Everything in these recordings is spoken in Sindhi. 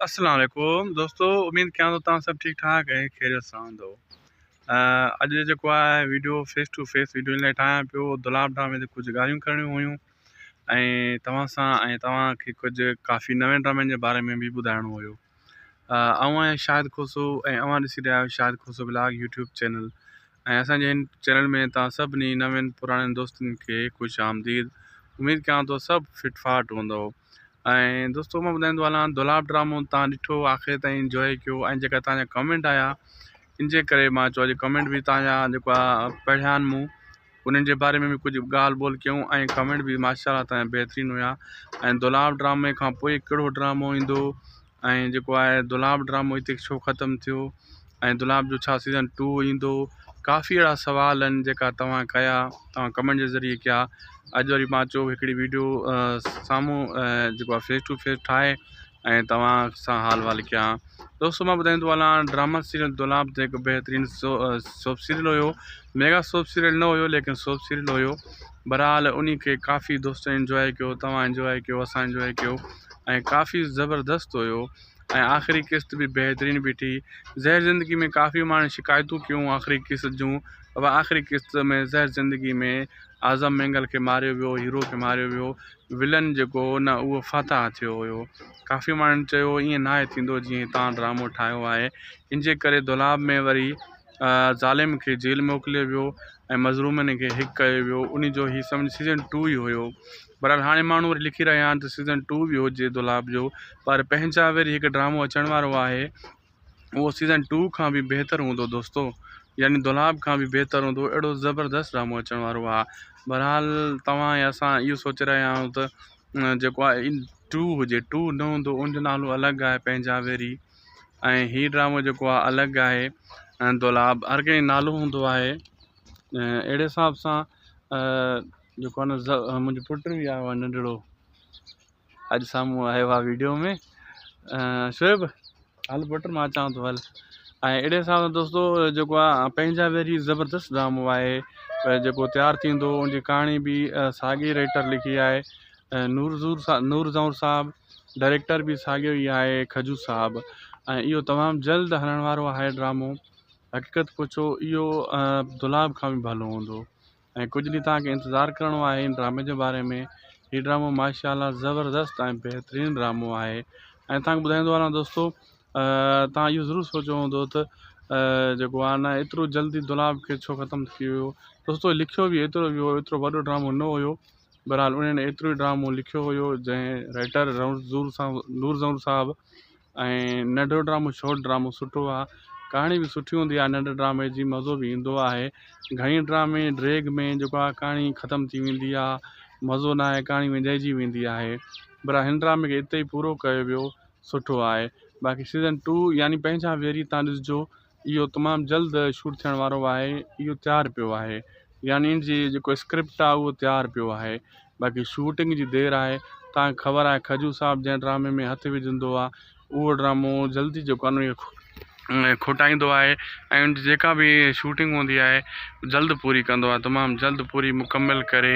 السلام عليڪم دوستو اميد ڪيان ٿو توهان سڀ ٺيڪ ٺاڪ ۽ خيريت سان هوندو. اڄ جيڪو آهي video face to face video ان لاء ٺاهيان پيو دولاب ڊرامي تي ڪجهه ڳالهيون ڪرڻيون هيون ۽ توهان سان ۽ توهان کي ڪجهه ڪافي نوين ڊرامن جي باري ۾ به ٻڌائڻو هيو. آئون آهيان شاهد کوسو ۽ اوهان ڏسي رهيا آهيو Shahid Khoso blog YouTube channel ۽ اسان جي هن چينل ۾ توهان سڀني نوين پراڻن دوستن کي خوش آمديد. اميد ڪيان ٿو سڀ فٽ فاٽ هوندو. ۽ دوستو مان ٻڌائيندو هلان دولاب ڊرامو تان ڏٺو آخر تائين انجوائي ڪيو ۽ جيڪا تان جا ڪمينٽ آيا ان جي ڪري مان چيو اڄ ڪمينٽ به تان جا جيڪو آ پڙهيا آهن مون انهن جي باري ۾ به ڪجهه ڳالهه ٻولهه ڪيون ۽ ڪمينٽ به ماشاء الله تان جا بهترين هيا ۽ دولاب ڊرامي کان پوء ڪهڙو ڊرامو ايندو ۽ جيڪو آهي دولاب ڊرامو هتي ڇو ختم ٿيو ۽ دولاب جو ڇا سيزن ٽو ايندو ڪافي اهڙا سوال آهن جيڪا توهان ڪيا توهان ڪمينٽ جي ذريعي ڪيا اڄ وري مان چيو هڪڙي ويڊيو سامهون جيڪو آهي فيس ٽو فيس ٺاهي ۽ توهان سان حال وال ڪيان دوستو مان ٻڌائيندو هلان ڊراما سيريل دولاب تي هڪ بهترين سوپ سيريل هيو ميگا سوپ سيريل نه هيو ليڪن سوپ سيريل هيو بهرحال انهي کي ڪافي دوستن انجوائي ڪيو توهان انجوائي ڪيو اسان انجوائي ڪيو ۽ ڪافي زبردست هيو ۽ آخري قسط به بهترين بيٺي زهر زندگي ۾ ڪافي ماڻهن شڪايتون ڪيون آخري قسط جون بابا آخري قسط ۾ زهر زندگي ۾ اعظم مينگل کي ماريو ويو هيرو کي ماريو ويو ولن جيڪو هو نه اهو فاتح ٿيو هيو ڪافي ماڻهن چيو ائين ناهي ٿيندو جيئن تان ڊرامو ٺاهيو آهي ان جي ڪري دولاب ۾ وري ظالم کي جيل موڪليو ويو ۽ مظلومن کي هڪ ڪيو ويو ان جو هي سمجھ سيزن ٽو ئي هيو بھرحال ھاڻي ماڻھو وري لکي رھيا آھن ته سيزن ٽو به ھجي دولاب جو پر پنھنجا وري ھڪ ڊرامو اچڻ وارو آھي اھو سيزن ٽو کان به بھتر ھوندو دوستو يعني دولاب کان به بھتر ھوندو اھڙو زبردست ڊرامو اچڻ وارو آ بھرحال توھان ۽ اسان اھو سوچي رھيا آھيون ته جيڪو آ ٽو ھجي ٽو نه ھوندو ان جو نالو الڳ آھي پنھنجا ويري ۽ ھي ڊرامو جيڪو آ الڳ آھي دولاب ھر ڪنھن جو نالو ھوندو آھي اھڙي حساب سان جيڪو آهي نه منهنجو پٽ به آيو آهي ننڍڙو اڄ سامهون آيو آهي ويڊيو ۾ شعيب هل پٽ مان اچان ٿو هل ۽ اهڙي حساب سان دوستو جيڪو آهي پنهنجا ويري زبردست ڊرامو آهي جيڪو تيار ٿيندو ان جي ڪهاڻي به ساڳي رائٽر لکي آهي نور زور نور زئور صاحب ڊائريڪٽر به ساڳيو ئي آهي کجو صاحب ۽ اهو تمام جلد هلڻ وارو آهي ڊرامو حقيقت پڇو اهو دولاب کان به ڀلو هوندو ۽ ڪجهه ڏينهن توهان کي انتظار ڪرڻو آهي ان ڊرامي جي باري ۾ هي ڊرامو ماشاء الله زبردست ۽ بهترين ڊرامو آهي ۽ توهان کي ٻڌائيندو هلان دوستو توهان اهو ضرور سوچيو هوندو ته جيڪو آهي نه ايترو جلدي دولاب کي ڇو ختم ٿي ويو دوستو لکيو به ايترو ويو ايترو وڏو ڊرامو نه هيو بهرحال انهن ايترو ئي ڊرامو لکيو هيو جنهن رائٽر نور زئور صاحب ۽ ننڍڙو ڊرامو شارٽ ڊرامو سٺو آ ڪهاڻي به سٺي هوندي آ ننڍي ڊرامي جي مزو به ايندو آهي گهڻي ڊرامي ڊريگ ۾ جيڪو آ ڪهاڻي ختم ٿي ويندي آ مزو نه آهي ڪهاڻي وڃائجي ويندي آهي پر هن ڊرامي کي اتي ئي پورو ڪيو ويو سٺو آهي باقي سيزن ٽو يعني پنهنجا ويري تان ڏسجو اهو تمام جلد شوٽ ٿيڻ وارو آهي اهو تيار پيو آهي يعني ان جي جيڪو اسڪرپٽ آهي اهو تيار پيو آهي باقي شوٽنگ جي دير آهي توهان کي خبر آهي کجو صاحب جنهن ڊرامي ۾ هٿ وجهندو آهي اهو ڊرامو جلدي جيڪو آهي ان کي کوٽائيندو آهي ۽ ان جي جيڪا به شوٽنگ هوندي آهي جلد پوري ڪندو آهي تمام جلد پوري مڪمل ڪري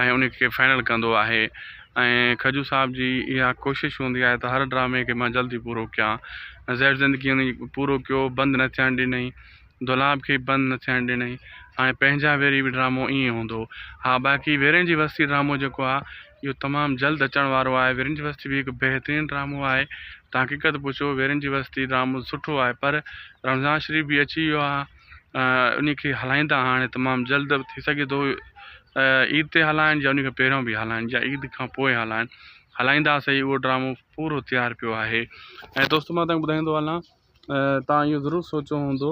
۽ ان کي فائنل ڪندو آهي ۽ کجو صاحب جي اها ڪوشش هوندي آهي ته هر ڊرامي کي مان جلدي پورو ڪيان زهر زندگي ان پورو ڪيو بند نه ٿيڻ ڏنئي دولاب کي به بند نه ٿيڻ ڏنئي هاڻي پنهنجا ويري به ڊرامو ائين هوندو ها باقي ويرين جي وستي ڊرامو جيڪو آهي اهو تمام جلد اچڻ وارو آهي ويرين جي وستي به هڪ بهترين ڊرامو آهي تان حقيقت پڇو ويرين جي وستي ڊرامو سٺو آهي پر رمضان شريف به اچي ويو آهي ان کي هلائيندا هاڻي تمام جلد ٿي سگهي ٿو عيد تي هلائن يا ان کان پهريون به هلائن يا عيد کان پوء هلائن هلائيندا سهي اهو ڊرامو پورو تيار پيو آهي ۽ دوستو مان تنهن ٻڌائيندو هلان تان اهو ضرور سوچيو هوندو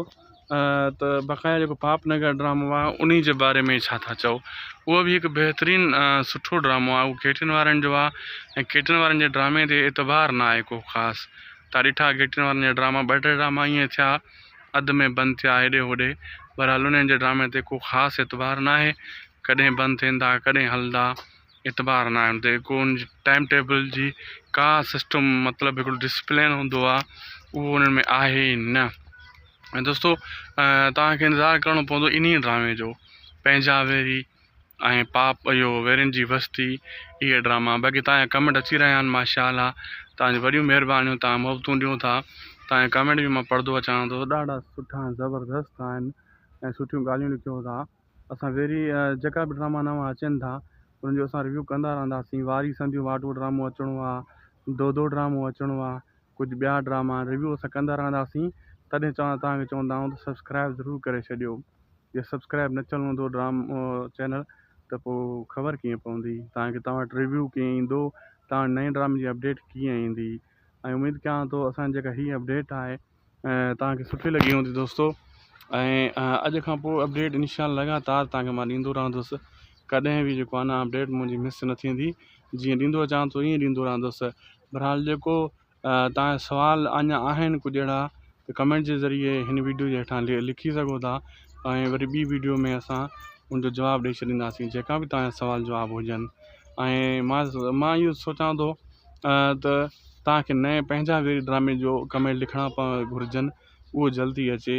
ته بقايا جيڪو پاپ نگر ڊرامو آهي انهي جي باري ۾ ڇا ٿا چئو اهو به هڪ بهترين سٺو ڊرامو آهي اهو گيٽن وارن جو آهي ۽ گيٽن وارن جي ڊرامي تي اعتبار نه آهي ڪو خاص تان ڏٺا گيٽن وارن جا ڊراما ٻه ٽي ڊراما ائين ٿيا اڌ ۾ بند ٿيا هيڏي هوڏي بهرحال انهن جي ڊرامي تي ڪو خاص اعتبار نه آهي ڪڏهن بند ٿيندا ڪڏهن هلندا اعتبار ناهي ان تي ڪو ان جي ٽائيم ٽيبل جي ڪا سسٽم مطلب هڪڙو ڊسپلين هوندو آهي اهو انهن ۾ آهي ئي نه ۽ دوستو توهان کي انتظار ڪرڻو پوندو انهي ڊرامي جو پنهنجا ويري ۽ پاپ اهو ويرين جي وستي اهي ڊراما باقي توهان جا ڪمينٽ اچي رهيا آهن ماشاء الله توهان جون وڏيون مهربانيون توهان محبتون ڏيو ٿا. توهان جا ڪمينٽ به مان پڙهندو اچان ٿو، ڏاڍا سٺا ۽ زبردست آهن ۽ سٺيون ڳالهيون لکيو ٿا. اسان ويري جيڪا به ڊراما نوان اچن ٿا انهن جو اسان ريويو ڪندا رهنداسين. واري سنديون واٽون ڊرامو اچڻو آ، دودو ڊرامو اچڻو آ، ڪجهه ٻيا ڊراما ريويو اسان ڪندا رهنداسين. تڏهن چوان توهان کي چوندا آهيون ته سبسڪرائب ضرور ڪري ڇڏيو. جي سبسڪرائب نه ٿيل هوندو ڊرامو چينل ته پوء خبر ڪيئن پوندي توهان کي، توهان وٽ ريويو ڪيئن ايندو، توهان وٽ نئين ڊرامي جي اپڊيٽ ڪيئن ايندي. ۽ اميد ڪيان ٿو اسان جي جيڪا هي اپڊيٽ آهي توهان کي سٺي لڳي هوندي دوستو. ۽ اڄ کان پوء اپڊيٽ انشاء الله لڳاتار توهان کي مان ڏيندو رهندس. ڪڏهن به جيڪو آهي نه اپڊيٽ منهنجي مس نه ٿيندي، جيئن ڏيندو اچان ٿو ائين ڏيندو رهندس. بهرحال جيڪو توهان جا سوال اڃا آهن ڪجهه اهڙا ته ڪمينٽ جي ذريعي هن ويڊيو جي هيٺان لکي سگهو ٿا ۽ وري ٻي ويڊيو ۾ اسان ان جو جواب ڏئي ڇڏينداسين جيڪا به توهان جا سوال جواب هجن. ۽ مان اهو سوچان ٿو ته توهان کي نئين پنهنجا ويري ڊرامي جو ڪمينٽ لکڻا گهرجن، اهو جلدي اچي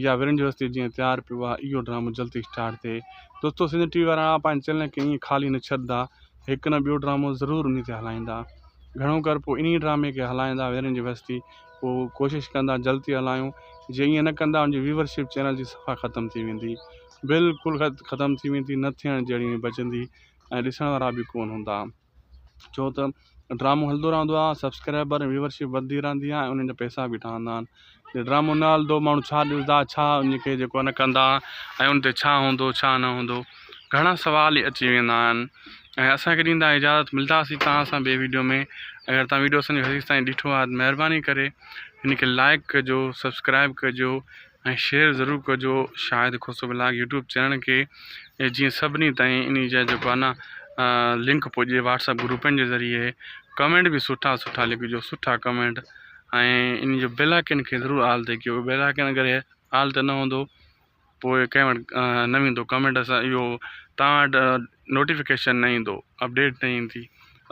يا ورن جي وستي جيئن تيار پيو آهي اهو ڊرامو جلدي اسٽارٽ ٿئي. دوستو سنڌ ٽي وي وارا پنهنجي چينل کي ائين خالي نه ڇڏندا، هڪ نه ٻيو ڊرامو ضرور انهي تي هلائيندا. گهڻو ڪر پوء انهي ڊرامي کي هلائيندا ورن جي وستي، پوء ڪوشش ڪندا جلدي هلايون. جي ائين نه ڪندا ان جي ويورشپ چينل جي صفا ختم ٿي ويندي، بلڪل ختم ٿي ويندي، نه ٿيڻ جهڙي بچندي ۽ ڏسڻ وارا به ڪونه هوندا. ڇو ته ڊرامو هلندو رهندو آهي، سبسڪرائبر ۽ ويورشپ وڌندي رهندي آهي ۽ انهن جا پئسا به ٺهندا آهن. جي ڊرامو نه هلندو ماڻهو ڇا ڏسندا، ڇا ان کي جيڪو آهي نه ڪندا ۽ ان تي ڇا هوندو ڇا نه هوندو، گهڻا سوال ئي اچي ويندا آهن. ۽ اسان کي ڏيندا اجازت، ملنداسين توهان سان ٻي ويڊيو ۾. اگر توهان ويڊيو اسان جو هيستائين تائين ڏٺو آهي ته مهرباني ڪري هن کي لائڪ ڪجو، سبسڪرائب ڪجو ۽ شيئر ضرور ڪجو Shahid Khoso vlog YouTube channel کي، جيئن سڀني تائين انهي جا جيڪو آهي نه لنڪ پڄي واٽس اپ گروپن جي ذريعي. ڪمينٽ به سٺا سٺا لکجو، سٺا ڪمينٽ، ۽ انهي جو بيل آئڪن کي ضرور آل تي ڪيو. بيل آئڪن اگر آل تي نه هوندو پوء ڪنهن وٽ نه ويندو ڪمينٽ، اسان اهو توهان وٽ نوٽيفڪيشن نه ايندو، اپڊيٽ نه ايندي.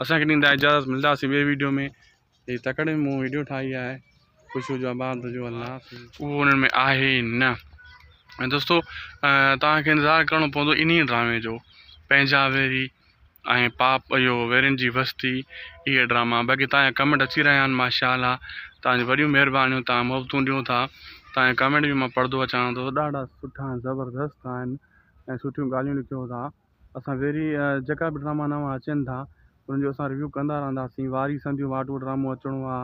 اسان کي ڏيندا اجازت، ملنداسين ٻي ويڊيو ۾. هي تڪڙ ۾ مون ويڊيو ٺاهي آهي. خوش هجو آباد هجو الله حافظ. اهو انهن ۾ آهي ئي نه. ۽ دوستو توهان کي انتظار ڪرڻو پوندو انهي ڊرامي جو، پنهنجا ويري ۽ پاپ اهو ويرين جي وستي، اهي ڊراما. باقي توهان جا ڪمينٽ اچي رهيا آهن ماشاء الله، توهان جون وڏيون مهربانيون، توهان محبتون ڏيو ٿا. توهان جا ڪمينٽ به مان پڙهندو اچان ٿو، ڏاڍا سٺا ۽ زبردست آهن ۽ سٺيون ڳالهيون لکيو ٿا. اسان ويري جيڪا به ڊراما نوان اچن ٿا انهن جو اسان ريويو ڪندا رهنداسين. واري سنديون واٽون ڊرامو اچڻو آ،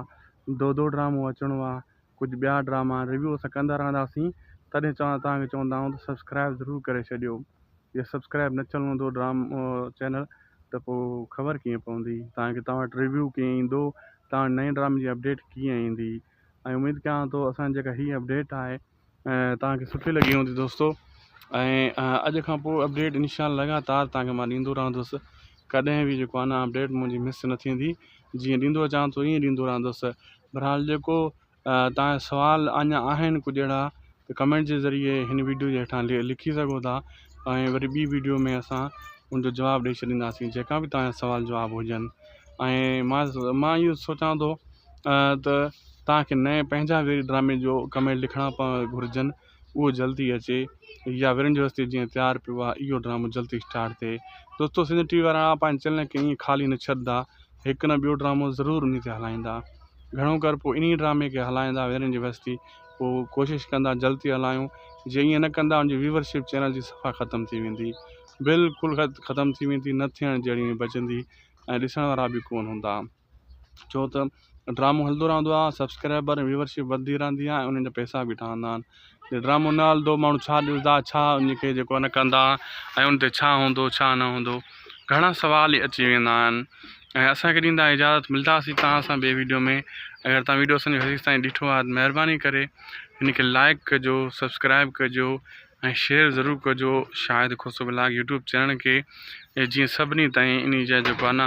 دودو ڊرامو اچڻو آ، ڪجهه ٻيا ڊراما ريويو اسان ڪندا رهنداسين. تڏهن چوان توهان کي چوندا آهيون ته سبسڪرائب ضرور ڪري ڇڏيو. جي سبسڪرائب نه ٿيل هوندو ڊرامو چينل ته پوء خبر ڪيئن پوندي توهان کي، توهان وٽ ريويو ڪيئن ايندو، توهان وٽ نئين ڊرامي جي اپڊيٽ ڪيئن ايندي. ۽ اميد ڪيان ٿو اسان جي جيڪا هي اپڊيٽ آهي توهان کي سٺي لڳي هوندي دوستو. ۽ اڄ کان پوء اپڊيٽ انشاء الله لڳاتار توهان کي مان ڏيندو رهندس. ڪڏهن به جيڪو آهي نه اپڊيٽ منهنجي مس نه ٿيندي، جيئن ڏيندو اچان ٿو ائين ڏيندو رهندس. بهرحال جيڪو توهان جا سوال اڃا آهن ڪجهه اهڙا ته ڪمينٽ جي ذريعي هن ويڊيو جي هيٺان لکي سگهو ٿا ۽ وري ٻي ويڊيو ۾ اسان ان جو جواب ڏئي ڇڏينداسين جيڪا به توهان جا سوال جواب هجن. ۽ مان اهو سوچان ٿو ته توهان کي نئين پنهنجا ويري ڊرامي جو ڪمينٽ لکڻا گهرجن، اهو جلدي اچي يا ورن جي وستي جيئن تيار پيو آهي اهو ڊرامو جلدي اسٽارٽ ٿئي. دوستو سنڌ ٽي وي وارا پنهنجي چينل کي ائين خالي نه ڇڏندا، هڪ نه ٻيو ڊرامو ضرور انهي تي هلائيندا. گهڻو ڪر پوء انهي ڊرامي کي هلائيندا ورن جي وستي، پوء ڪوشش ڪندا جلدي هلايون. جي ائين نه ڪندا ان جي ويورشپ چينل جي صفا ختم ٿي ويندي، بلڪل ختم ٿي ويندي، نه ٿيڻ جهڙي بچندي ۽ ڏسڻ وارا به ڪونه هوندا. ڇو ته ڊرامو هلندو رهندو آهي، سبسڪرائبر ۽ ويورشپ وڌندي رهندي آهي ۽ انهن جا پئسا به ٺهندا آهن. جي ڊرامو نه هلندو ماڻهو ڇا ڏسندا، ڇا ان کي جيڪو آهي نه ڪندا ۽ ان تي ڇا هوندو ڇا نه هوندو، گهڻا سوال ئي اچي ويندا آهن. ۽ اسان کي ڏيندا اجازت، ملنداسين توهان سان ٻي ويڊيو ۾. اگر توهان ويڊيو اسان جو هيستائين ڏٺو آهي ته مهرباني ڪري هن کي لائڪ ڪجو، سبسڪرائب ڪجو ۽ شيئر ضرور ڪجو Shahid Khoso vlog YouTube channel کي، جيئن سڀني تائين انهي جا جيڪو آهي نه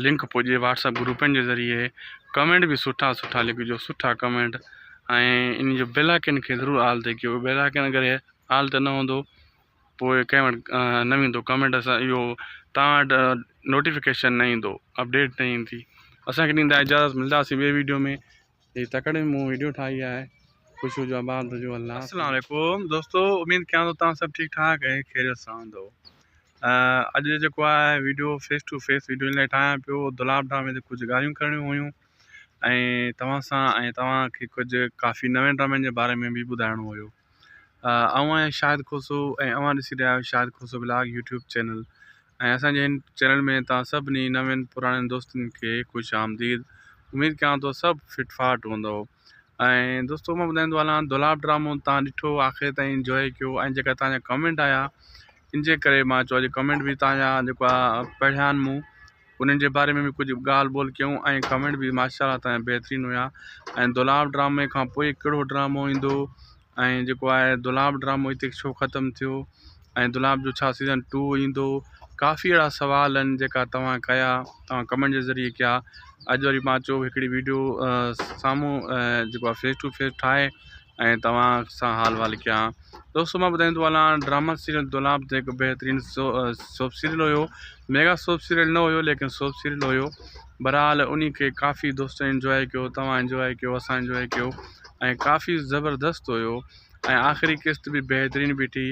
لنڪ پڄي واٽس اپ گروپن جي ذريعي. ڪمينٽ به سٺا سٺا لکجو، سٺا ڪمينٽ، ۽ انهي جو بيل آئڪن کي ضرور آل تي ڪيو. بيل آئڪن اگر آل تي نه هوندو پوء ڪنهن وٽ نه ويندو ڪمينٽ، اسان اهو توهان وٽ نوٽيفڪيشن نه ايندو، اپڊيٽ نه ايندي. اسان کي ڏيندا اجازت، ملنداسين ٻي ويڊيو ۾. هي تڪڙ ۾ مون ويڊيو ٺاهي آهي. خوش هجو آباد هجو الله حافظ. السلام عليڪم دوستو، اميد ڪيان ٿو توهان سڀ ٺيڪ ٺاڪ ۽ خيريت سان هوندو. اڄ جيڪو آهي video face to face video ان لاء ٺاهيان پيو دولاب ڊرامي تي ڪجهه ڳالهيون ڪرڻيون هيون ۽ توهان سان ۽ توهان کي ڪجهه ڪافي نوين ڊرامن جي باري ۾ به ٻڌائڻو هيو. آئون آهيان شاهد کوسو ۽ اوهان ڏسي رهيا آهيو Shahid Khoso blog YouTube channel ۽ اسان جي هن چينل ۾ توهان سڀني نوين پراڻن دوستن کي خوش آمديد. اميد ڪيان ٿو سڀ فٽ فاٽ هوندؤ. ۽ دوستو مان ٻڌائيندو هلان دولاب ڊرامو تان ڏٺو آخر تائين انجوائي ڪيو ۽ جيڪا تان جا ڪمينٽ آيا ان جي ڪري مان چيو اڄ ڪمينٽ به تان جا جيڪو آ پڙهيا آهن مون انهن جي باري ۾ به ڪجهه ڳالهه ٻولهه ڪيون ۽ ڪمينٽ به ماشاء الله تان جا بهترين هيا ۽ دولاب ڊرامي کان پوء ڪهڙو ڊرامو ايندو ۽ جيڪو آهي دولاب ڊرامو هتي ڇو ختم ٿيو ۽ دولاب جو ڇا سيزن ٽو ايندو ڪافي اهڙا سوال آهن جيڪا توهان ڪيا توهان ڪمينٽ جي ذريعي ڪيا اڄ وري مان چيو هڪڙي ويڊيو سامهون جيڪو آهي فيس ٽو فيس ٺاهي ۽ توهان سان حال وال ڪيان دوستو مان ٻڌائيندو هلان ڊراما سيريل دولاب تي هڪ بهترين سوپ سيريل هيو ميگا سوپ سيريل نه هيو ليڪن سوپ سيريل هيو بهرحال انهي کي ڪافي دوستن انجوائي ڪيو توهان انجوائي ڪيو اسان انجوائي ڪيو ۽ ڪافي زبردست هيو ۽ آخري قسط به بهترين بيٺي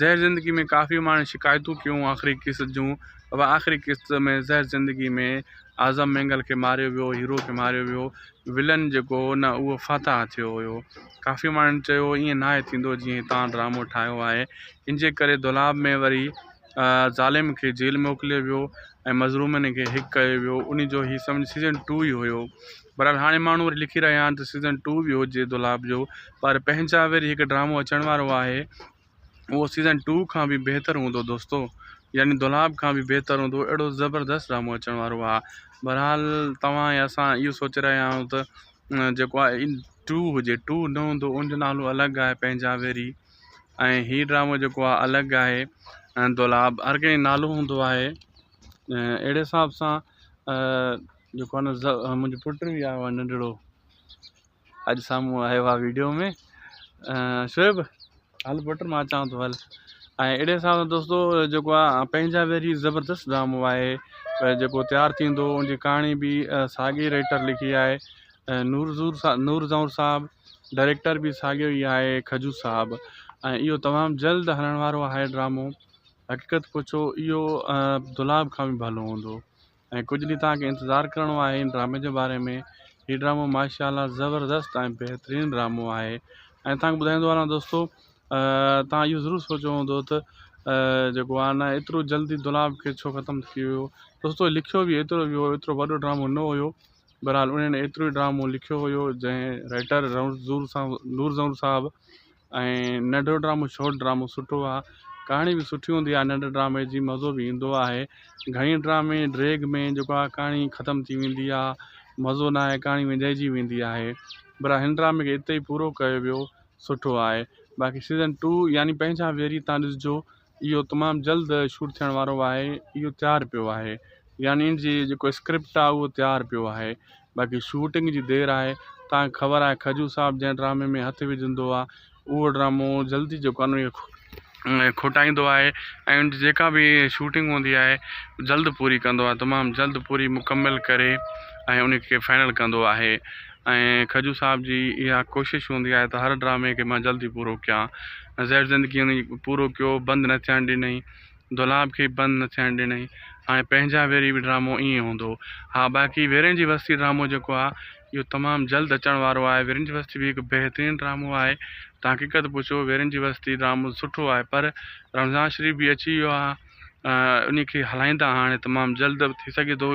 زهر زندگي ۾ ڪافي ماڻهن شڪايتون ڪيون آخري قسط جون بابا آخري قسط ۾ زهر زندگي ۾ اعظم مينگل کي ماريو ويو هيرو کي ماريو ويو ولن جيڪو هو نه اهو فاتح ٿيو هيو ڪافي ماڻهن چيو ائين ناهي ٿيندو جيئن تان ڊرامو ٺاهيو آهي ان جي ڪري دولاب ۾ وري ظالم کي جيل موڪليو ويو ۽ مظلومن کي هڪ ڪيو ويو انهي جو هي سمجھ سيزن ٽو ئي هيو بهرحال هاڻي ماڻهو وري لکي رهيا آهن ته سيزن ٽو به هجي دولاب جو پر پنهنجا وري هڪ ڊرامو اچڻ وارو آهي اهو سيزن ٽو کان به بهتر هوندو دوستو يعني دولاب کان به بهتر هوندو اهڙو زبردست ڊرامو اچڻ وارو آهي بهرحال توهان ۽ اسان اهو سوچي رهيا آهيون ته جيڪو آهي ٽو هجي ٽو نه هوندو ان جو نالو الڳ آهي پنهنجا ويري ۽ هي ڊرامو جيڪو آهي الڳ آهي ۽ دولاب هر ڪنهن جو نالو هوندو آهي اهڙي حساب سان جيڪو آهي نه منهنجو پٽ به آيو آهي ننڍڙو اڄ سامهون آيو آهي ويڊيو ۾ شعيب هل پٽ مان اچان ٿو هل ۽ اهڙي حساب سان دوستو جيڪو آهي پنهنجا ويري زبردست ڊرامو آهي جيڪو تيار ٿيندو ان جي ڪهاڻي به ساڳي رائيٽر لکي آهي نور نور زئور صاحب ڊائريڪٽر به ساڳيو ئي آهي کجو صاحب ۽ اهو تمام جلد هلڻ وارو آهي ڊرامو حقيقت پڇو اهو دولاب کان به ڀلو هوندو ۽ ڪجهه ڏينهن توهان کي انتظار ڪرڻو آهي ان ڊرامي جي باري ۾ هي ڊرامو ماشاء الله زبردست ۽ بهترين ڊرامو آهي ۽ توهان کي ٻڌائيندو هلان دوستو توهان اهو ضرور سوچيو هوندو ته جيڪو آهي نه ايترو جلدي دولاب کي ڇو ختم ٿي ويو دوستو لکيو به ايترو ويو ايترو وڏو ڊرامو نه هيو بهرحال انهن ايترو ئي ڊرامو لکيو هيو جنهن رائيٽر نور زئور صاحب ۽ ننڍو ڊرامو شارٽ ڊرامو سٺو آ ڪهاڻي به سٺي هوندي آ ننڍي ڊرامي جي مزو به ايندو آهي گهڻي ڊرامي ڊريگ ۾ جيڪو آ ڪهاڻي ختم ٿي ويندي آ مزو نه آهي ڪهاڻي وڃائجي ويندي آهي بهرحال هن ڊرامي کي اتي ئي پورو ڪيو ويو سٺو آهي باقي سيزن ٽو يعني پنهنجا ويري تان ڏسجو اهو تمام جلد شوٽ ٿيڻ وارو آهي اهو تيار پيو آهي يعني ان جي جيڪو اسڪرپٽ آهي اهو تيار پيو آهي باقي شوٽنگ جي دير آهي تان کي خبر آهي کجو صاحب جنهن ڊرامي ۾ هٿ وجهندو آهي اهو ڊرامو جلدي جيڪو آهي ان کي کوٽائيندو آهي ۽ ان جي جيڪا به شوٽنگ هوندي آهي جلد پوري ڪندو آهي تمام جلد پوري مڪمل ڪري ۽ ان کي فائنل ڪندو آهي ۽ کجو صاحب جي اها ڪوشش هوندي آهي ته هر ڊرامي کي مان جلدي پورو ڪيان زهر زندگي ان پورو ڪيو بند نه ٿيڻ ڏنئي دولاب کي به بند نه ٿيڻ ڏنئي هاڻي پنهنجا ويري به ڊرامو ائين هوندو ها باقي ويرين جي وستي ڊرامو جيڪو آهي اهو تمام جلد اچڻ وارو آهي ويرين جي وستي به هڪ بهترين ڊرامو آهي تان حقيقت پڇو ويرين جي وستي ڊرامو سٺو آهي پر رمضان شريف به اچي ويو آهي ان کي هلائيندا هاڻي تمام جلد ٿي سگهي ٿو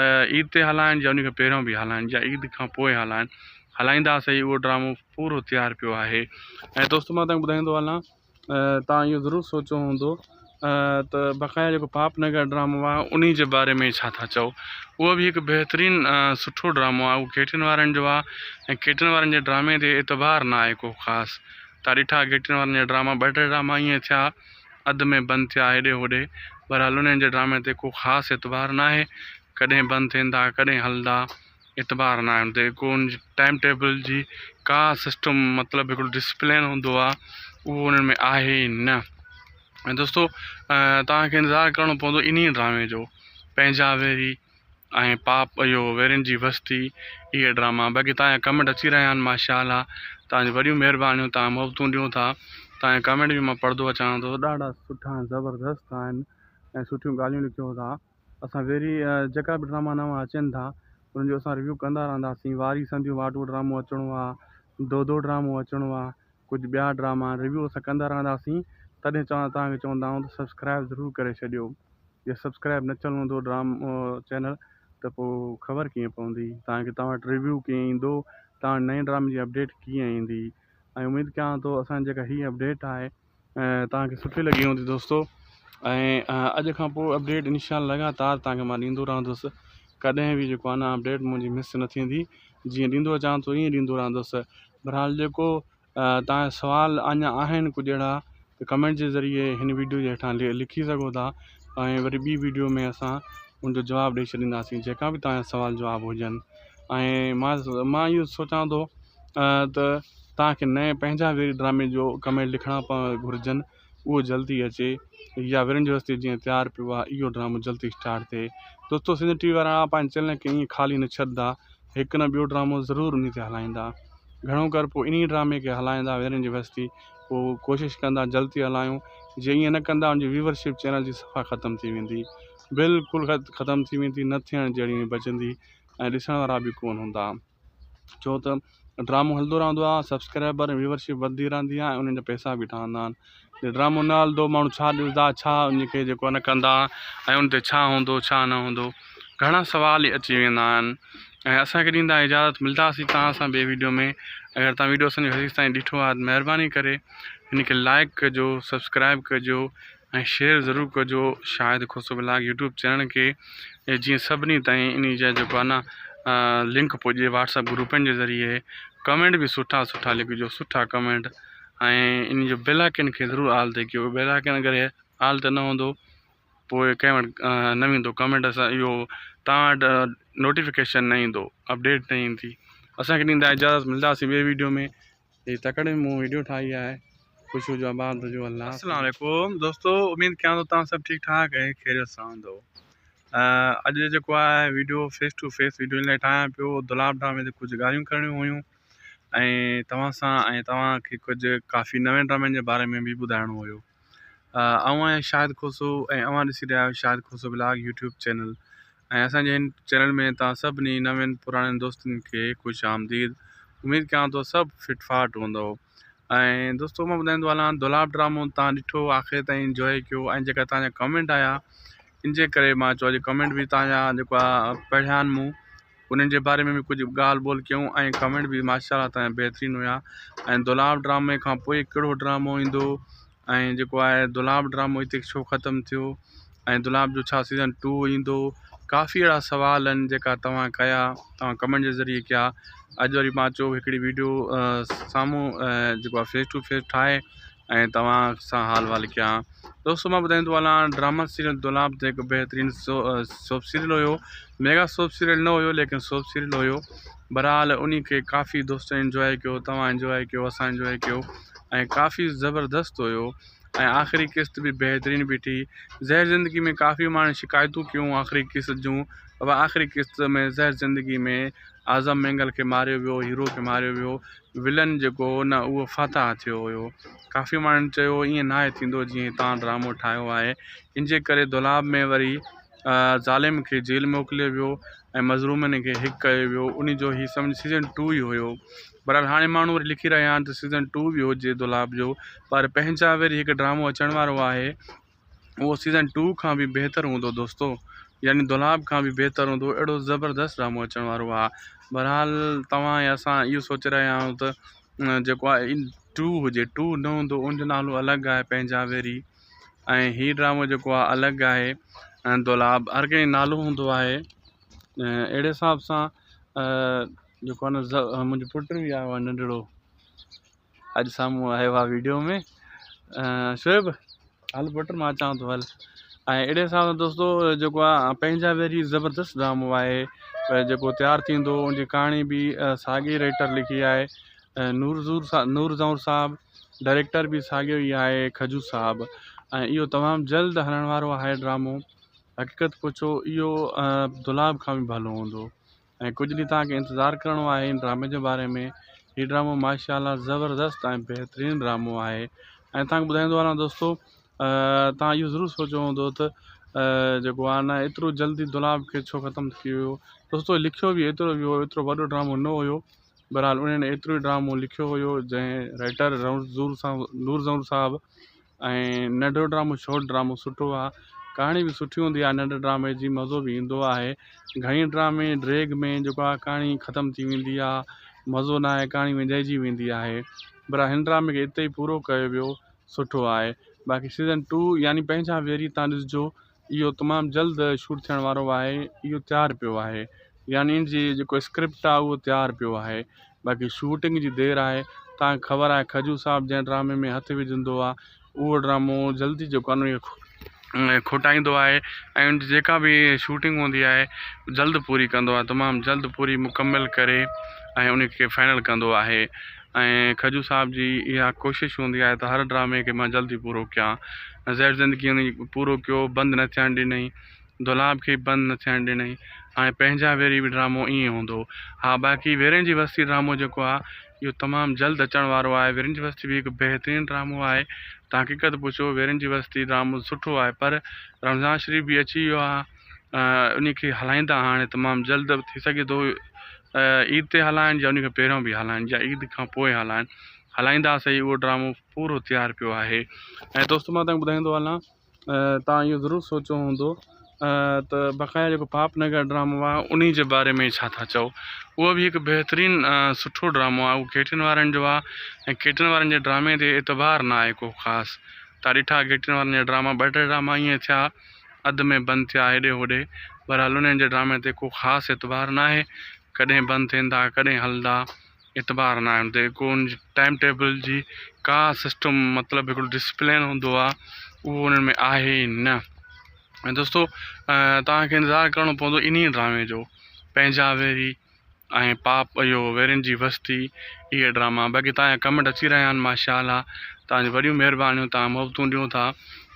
عيد تي هلائن يا ان کان پهريون به هلائن يا عيد کان پوء هلائن هلائيندا سهي اهو ڊرامو پورو تيار پيو آهي ۽ دوستو مان تنهن ٻڌائيندو هلان تان اهو ضرور سوچيو هوندو ته بقايا جيڪو پاپ نگر ڊرامو آهي انهي جي باري ۾ ڇا ٿا چئو اهو به هڪ بهترين سٺو ڊرامو آهي اهو گيٽن وارن جو آهي ۽ گيٽن وارن جي ڊرامي تي اعتبار نه آهي ڪو خاص تان ڏٺا گيٽن وارن جا ڊراما ٻه ٽي ڊراما ائين ٿيا اڌ ۾ بند ٿيا هيڏي هوڏي بهرحال انهن جي ڊرامي تي ڪو خاص اعتبار نه آهي ڪڏهن بند ٿيندا ڪڏهن هلندا اعتبار نه آهي ان تي ڪو ان جي ٽائيم ٽيبل جي ڪا سسٽم مطلب هڪڙو ڊسپلين هوندو آهي اهو انهن ۾ آهي ئي نه ۽ دوستو توهان کي انتظار ڪرڻو پوندو انهي ڊرامي جو پنهنجا ويري ۽ پاپ اهو ويرين جي وستي اهي ڊراما باقي توهان جا ڪمينٽ اچي رهيا آهن ماشاء الله توهان جون وڏيون مهربانيون توهان محبتون ڏيو ٿا توهان جا ڪمينٽ به مان پڙهندو اچان ٿو ڏاڍا سٺا زبردست آهن. ۽ سٺيون ڳالهيون لکيو ٿا. اسان ويري جيڪا به ڊراما نوان اچن ٿا انهن جو اسان ريويو ڪندا رهنداسين. واري سنديون واٽون ڊرامو اچڻو آ، دودو ڊرامو اچڻو آ، ڪجهه ٻيا ڊراما ريويو اسان ڪندا رهنداسين. تڏهن چوان توهان کي چوندا آهيون ته سبسڪرائب ضرور ڪري ڇڏيو. جي سبسڪرائب نه ٿيل هوندو ڊرامو چينل ته پوء خبر ڪيئن پوندي توهان کي توهان وٽ ريويو ڪيئن ايندو، توهان وٽ نئين ڊرامي جي اپڊيٽ ڪيئن ايندي. ۽ اميد ڪيان ٿو اسان جي جيڪا هي اپڊيٽ آهي توهان کي سٺي لڳي هوندي دوستو. ۽ اڄ کان پوء اپڊيٽ انشاء الله لڳاتار توهان کي مان ڏيندو رهندس. ڪڏهن به جيڪو آهي نه اپڊيٽ منهنجي مس نه ٿيندي، جيئن ڏيندو اچان ٿو ائين ڏيندو رهندس. بهرحال جيڪو توهان جا سوال اڃا آهن ڪجهه اهڙا ته ڪمينٽ جي ذريعي هن ويڊيو جي هيٺان لکي سگهو ٿا ۽ وري ٻي ويڊيو ۾ اسان ان جو جواب ڏئي ڇڏينداسين جيڪا به توهان جا سوال جواب هجن. ۽ مان اهو سوچان ٿو ته توهان کي نئين پنهنجا ويري ڊرامي جو ڪمينٽ لکڻا گهرجن، اهو جلدي اچي يا ورن جو رستي جيئن تيار پيو آهي اهو ڊرامو جلدي اسٽارٽ ٿئي. دوستو سنڌ ٽي وي وارا پنهنجي چينل کي ائين خالي نه ڇڏندا، هڪ نه ٻيو ڊرامو ضرور انهي تي هلائيندا. گهڻو ڪر پوء انهي ڊرامي کي هلائيندا ورن جي وستي، پوء ڪوشش ڪندا جلدي هلايون. جي ائين نه ڪندا ان جي ويورشپ چينل جي صفا ختم ٿي ويندي، بلڪل ختم ٿي ويندي، نه ٿيڻ جهڙي بچندي ۽ ڏسڻ وارا به ڪونه هوندا. ڇو ته ڊرامو هلندو رهندو آهي، سبسڪرائبر ۽ ويورشپ وڌندي رهندي آهي ۽ انهن جا پئسا به ٺهندا آهن. جي ڊرامو نه هلندو ماڻهو ڇا ڏسندا، ڇا ان کي جيڪو آهي نه ڪندا ۽ ان تي ڇا هوندو ڇا نه هوندو، گهڻا سوال ئي اچي ويندا آهن. ۽ اسان کي ڏيندا اجازت، ملنداسين توهان سان ٻي ويڊيو ۾. اگر توهان ويڊيو اسان جو هيستائين تائين ڏٺو آهي ته مهرباني ڪري هن کي لائڪ ڪجو، سبسڪرائب ڪجو ۽ شيئر ضرور ڪجو Shahid Khoso vlog YouTube channel کي، جيئن سڀني تائين انهي جا جيڪو آهي نه لنڪ پڄي واٽس اپ گروپن جي ذريعي. ڪمينٽ به سٺا سٺا لکجو، سٺا ڪمينٽ، ۽ انهي جو بيل آئڪن کي ضرور آل تي ڪيو. بيل آئڪن اگر آل تي نه هوندو پوء ڪنهن وٽ نه ويندو ڪمينٽ، اسان اهو توهان وٽ نوٽيفڪيشن نه ايندو، اپڊيٽ نه ايندي. اسان کي ڏيندا اجازت، ملنداسين ٻي ويڊيو ۾. هي تڪڙ ۾ مون ويڊيو ٺاهي آهي. خوش هجو آباد هجو الله. السلام عليڪم دوستو، اميد ڪيان ٿو توهان سڀ ٺيڪ ٺاڪ ۽ خيريت سان هوندو. اڄ جيڪو آهي video face to face video ان لاء ٺاهيان پيو، دولاب ڊرامي تي ڪجهه ڳالهيون ڪرڻيون هيون ۽ توهان سان ۽ توهان کي ڪجهه ڪافي نوين ڊرامن جي باري ۾ به ٻڌائڻو هيو. آئون آهيان شاهد کوسو ۽ اوهان ڏسي رهيا آهيو Shahid Khoso vlog YouTube channel. ۽ اسان جي هن چينل ۾ توهان سڀني نوين پراڻن دوستن کي خوش آمديد. اميد ڪيان ٿو سڀ فٽ فاٽ هوندو. ۽ دوستو مان ٻڌائيندو هلان دولاب ڊرامو توهان ڏٺو آخر تائين انجوائي ڪيو ۽ جيڪا توهان جا ڪمينٽ آيا ان جي ڪري مان چيو اڄ ڪمينٽ به توهان جا جيڪو آ پڙهيا آهن مون، انهن جي باري ۾ به ڪجهه ڳالهه ٻولهه ڪيون ۽ ڪمينٽ به ماشاء الله توهان جا بهترين هيا. ۽ دولاب ڊرامي کان پوء ڪهڙو ڊرامو ايندو ۽ جيڪو آهي دولاب ڊرامو هتي ڇو ختم ٿيو ۽ دولاب جو ڇا سيزن ٽو ايندو، ڪافي اهڙا سوال آهن جيڪا توهان ڪيا، توهان ڪمينٽ جي ذريعي ڪيا. اڄ وري مان چيو هڪڙي ويڊيو سامهون جيڪو آهي فيس ٽو فيس ٺاهي ۽ توهان سان حال احوال ڪيان. دوستو مان ٻڌائيندو هلان ڊراما سيريل دولاب تي هڪ بهترين سوپ سيريل هيو، ميگا سوپ سيريل نه هيو ليڪن سوپ سيريل هيو. بهرحال انهي کي ڪافي دوستن انجوائي ڪيو، توهان انجوائي ڪيو، اسان انجوائي ڪيو ۽ ڪافي زبردست هيو ۽ آخري قسط به بهترين بيٺي. زهر زندگي ۾ ڪافي ماڻهن شڪايتون ڪيون آخري قسط جون، بابا آخري قسط ۾ زهر زندگي ۾ اعظم مينگل کي ماريو ويو، هيرو کي ماريو ويو، ولن جيڪو هو نه اهو فاتح ٿيو هيو. ڪافي ماڻهن چيو ائين ناهي ٿيندو جيئن توهان ڊرامو ٺاهيو آهي. ان جي ڪري دولاب ۾ وري ظالم کي جيل موڪليو ويو ۽ مظلومن کي هڪ ڪيو ويو. ان جو هي سمجهه سيزن ٽو ئي هيو. بهرحال هاڻي ماڻهو وري لکي رهيا آهن ته سيزن ٽو به هجي دولاب جو، پر پنهنجا وري هڪ ڊرامو اچڻ وارو آهي اهو سيزن ٽو کان به بهتر هوندو دوستو، يعني دولاب کان به بهتر هوندو، اهڙو زبردست ڊرامو اچڻ وارو آهي. بهرحال توهان ۽ اسان اهو سوچي رهيا آهيون ته جيڪو آهي ٽو هجي، ٽو نه هوندو، ان جو نالو الڳ آهي پنهنجا ويري ۽ هي ڊرامو جيڪو آهي الڳ آهي دولاب، هر ڪنهن جو نالو هوندو آهي اهڙي حساب سان جيڪو آهي نه منهنجو پٽ به آيو آهي ننڍڙو اڄ سامهون آيو آهي ويڊيو ۾. شعيب هل پٽ مان اچان ٿو هل. ۽ اهڙي حساب سان دوستو جيڪو آهي پنهنجا ويري زبردست ڊرامو آهي جيڪو تيار ٿيندو، ان جي ڪهاڻي به ساڳي رائٽر لکي آهي نور زور نور زئور صاحب، ڊائريڪٽر به ساڳيو ئي آهي کجو صاحب، ۽ اهو تمام جلد هلڻ وارو آهي ڊرامو. حقيقت پڇو اهو دولاب کان به ڀلو هوندو ۽ ڪجهه ڏينهن توهان کي انتظار ڪرڻو آهي ان ڊرامي جي باري ۾. هي ڊرامو ماشاء الله زبردست ۽ بهترين ڊرامو آهي. ۽ توهان کي ٻڌائيندو هلان دوستو، توهان اهو ضرور سوچيو هوندو ته جيڪو آهي نه ايترو جلدي دولاب کي ڇو ختم ٿي ويو. دوستو لکيو به ايترو ويو هو، ايترو وڏو ڊرامو نه هيو. بهرحال انهن ايترو ئي ڊرامو لکيو هيو جنهن رائٽر نور زئور صاحب ۽ ننڍو ڊرامو شارٽ ڊرامو سٺو آ ڪهاڻي به سٺي هوندي آ ننڍي ڊرامي جي مزو به ايندو آهي گهڻي ڊرامي ڊريگ ۾ جيڪو آ ڪهاڻي ختم ٿي ويندي آ مزو نه آهي ڪهاڻي وڃائجي ويندي آهي بهرحال هن ڊرامي کي اتي ئي پورو ڪيو ويو سٺو آهي باقي سيزن ٽو يعني پنهنجا ويري تان ڏسجو اهو تمام جلد شوٽ ٿيڻ وارو آهي اهو تيار پيو آهي يعني ان جي جيڪو اسڪرپٽ آهي اهو تيار پيو آهي باقي شوٽنگ جي دير آهي تان کي خبر آهي کجو صاحب جنهن ڊرامي ۾ هٿ وجهندو آهي اهو ڊرامو جلدي جيڪو آهي ان کوٽائيندو آهي ۽ ان جي جيڪا به شوٽنگ هوندي آهي جلد پوري ڪندو آهي تمام جلد پوري مڪمل ڪري ۽ ان کي فائنل ڪندو آهي ۽ کجو صاحب جي اها ڪوشش هوندي آهي ته هر ڊرامي کي مان جلدي پورو ڪيان زهر زندگي ان پورو ڪيو بند نه ٿيڻ ڏنئي دولاب کي به بند نه ٿيڻ ڏنئي هاڻي پنهنجا ويري به ڊرامو ائين هوندو ها باقي ويرين جي وستي ڊرامو جيڪو آهي اهو تمام جلد اچڻ وارو آهي ويرين جي وستي به هڪ بهترين ڊرامو آهي تان حقيقت پڇو ويرين جي وستي ڊرامو سٺو آهي پر رمضان شريف به اچي ويو آهي ان کي هلائيندا هاڻي تمام جلد ٿي سگهي ٿو عيد تي هلائن يا ان کان پهريون به هلائن يا عيد کان پوء هلائن هلائيندا سهي اهو ڊرامو پورو تيار پيو آهي ۽ دوستو مان تنهن ٻڌائيندو هلان تان اهو ضرور سوچيو هوندو ته بقايا جيڪو پاپ نگر ڊرامو آهي انهي جي باري ۾ ڇا ٿا چئو اهو به هڪ بهترين سٺو ڊرامو آهي اهو گيٽن وارن جو آهي ۽ گيٽن وارن جي ڊرامي تي اعتبار نه آهي ڪو خاص تان ڏٺا گيٽن وارن جا ڊراما ٻه ٽي ڊراما ائين ٿيا اڌ ۾ بند ٿيا هيڏي هوڏي بهرحال انهن جي ڊرامي تي ڪو خاص اعتبار نه آهي ڪڏهن بند ٿيندا ڪڏهن هلندا اعتبار ناهي ان تي ڪو ان جي ٽائيم ٽيبل جي ڪا سسٽم مطلب هڪڙو ڊسپلين هوندو آهي اهو انهن ۾ آهي ئي نه ۽ دوستو توهان کي انتظار ڪرڻو پوندو انهي ڊرامي جو پنهنجا ويري ۽ پاپ اهو ويرين جي وستي اهي ڊراما باقي توهان جا ڪمينٽ اچي رهيا آهن ماشاء الله توهان جون وڏيون مهربانيون توهان محبتون ڏيو ٿا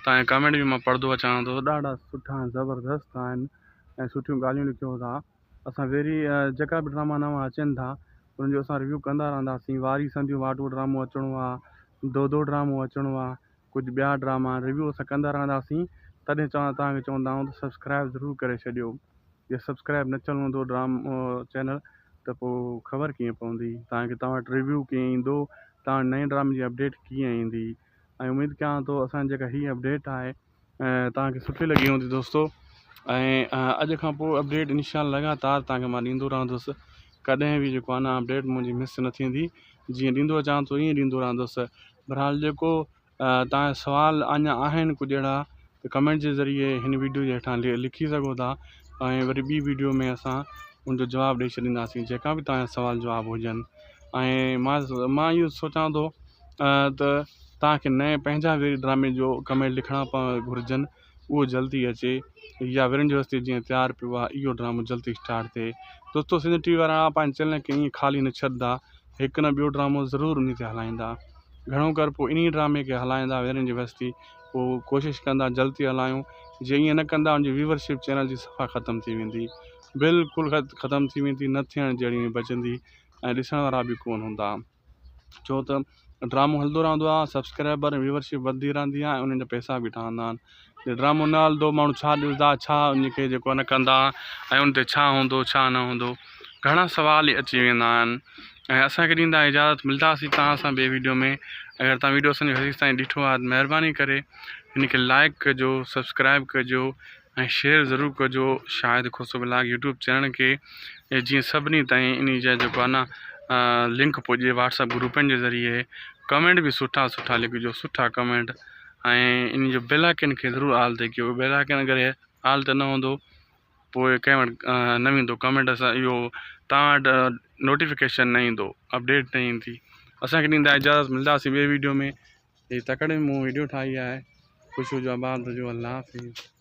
توهان جا ڪمينٽ به مان پڙهندو اچان ٿو ڏاڍا سٺا زبردست آهن ۽ سٺيون ڳالهيون لکيو ٿا اسان ويري جيڪا به ڊراما نوان اچن ٿا انهن جو اسان ريويو ڪندا رهنداسين واري سنديون واٽون ڊرامو اچڻو آ دودو ڊرامو اچڻو آ ڪجهه ٻيا ڊراما ريويو اسان ڪندا رهنداسين تڏهن چوان توهان کي چوندا آهيون ته سبسڪرائب ضرور ڪري ڇڏيو جي سبسڪرائب نه ٿيل هوندو ڊرامو چينل ته پوء خبر ڪيئن پوندي توهان کي توهان وٽ ريويو ڪيئن ايندو توهان وٽ نئين ڊرامي جي اپڊيٽ ڪيئن ايندي ۽ اميد ڪيان ٿو اسان جي جيڪا هي اپڊيٽ آهي توهان کي سٺي لڳي هوندي دوستو ۽ اڄ کان پوء اپڊيٽ انشاء الله لڳاتار توهان کي مان ڏيندو رهندس ڪڏهن به جيڪو آهي نه اپڊيٽ منهنجي مس نه ٿيندي جيئن ڏيندو اچان ٿو ائين ڏيندو رهندس بهرحال جيڪو توهان جا سوال اڃا آهن ڪجهه اهڙا ته ڪمينٽ جي ذريعي هن ويڊيو جي هيٺان لکي سگهو ٿا ۽ وري ٻي ويڊيو ۾ اسان ان جو جواب ڏئي ڇڏينداسين جيڪا به توهان جا سوال جواب هجن ۽ مان اهو سوچان ٿو ته توهان کي نئين پنهنجا ويري ڊرامي جو ڪمينٽ لکڻا پوڻ گهرجن اهو جلدي اچي يا ورن جي وستي جيئن تيار پيو آهي اهو ڊرامو جلدي اسٽارٽ ٿئي دوستو سنڌ ٽي وي وارا پنهنجي چينل کي ائين خالي نه ڇڏندا هڪ نه ٻيو ڊرامو ضرور انهي تي هلائيندا گهڻو ڪر پوء انهي ڊرامي کي هلائيندا ورن جي وستي پوء ڪوشش ڪندا جلدي هلايون جي ائين نه ڪندا ان جي ويورشپ چينل جي صفا ختم ٿي ويندي بلڪل ختم ٿي ويندي نه ٿيڻ جهڙي بچندي ۽ ڏسڻ وارا به ڪونه هوندا ڇو ته ڊرامو هلندو رهندو آهي سبسڪرائبر ۽ ويورشپ وڌندي رهندي آهي ۽ انهن جا پئسا به ٺهندا آهن جي ڊرامو نه هلندو ماڻهو ڇا ڏسندا ڇا ان کي جيڪو آهي نه ڪندا ۽ ان تي ڇا هوندو ڇا نه هوندو گهڻا سوال ئي اچي ويندا آهن ۽ اسانکي ڏيندا اجازت ملنداسين توهان سان ٻي ويڊيو ۾ اگر توهان ويڊيو اسانجو هيستائين تائين ڏٺو آهي ته مهرباني ڪري هن کي لائڪ ڪجو سبسڪرائب ڪجو ۽ شيئر ضرور ڪجو Shahid Khoso vlog YouTube channel کي جيئن سڀني تائين انهي جا جيڪو آهي نه لنڪ پڄي واٽس اپ گروپن جي ذريعي ڪمينٽ به سٺا سٺا لکجو سٺا ڪمينٽ ۽ انهي جو بيل آئڪن کي ضرور آل تي ڪيو بيل آئڪن اگر آل تي نه هوندو پوء ڪنهن وٽ نه ويندو ڪمينٽ اسان اهو توهان وٽ نوٽيفڪيشن نه ايندو اپڊيٽ نه ايندي اسانکي ڏيندا اجازت ملنداسين ٻي ويڊيو ۾ هي تڪڙ ۾ مون ويڊيو ٺاهي آهي خوش هجو آباد هجو الله حافظ.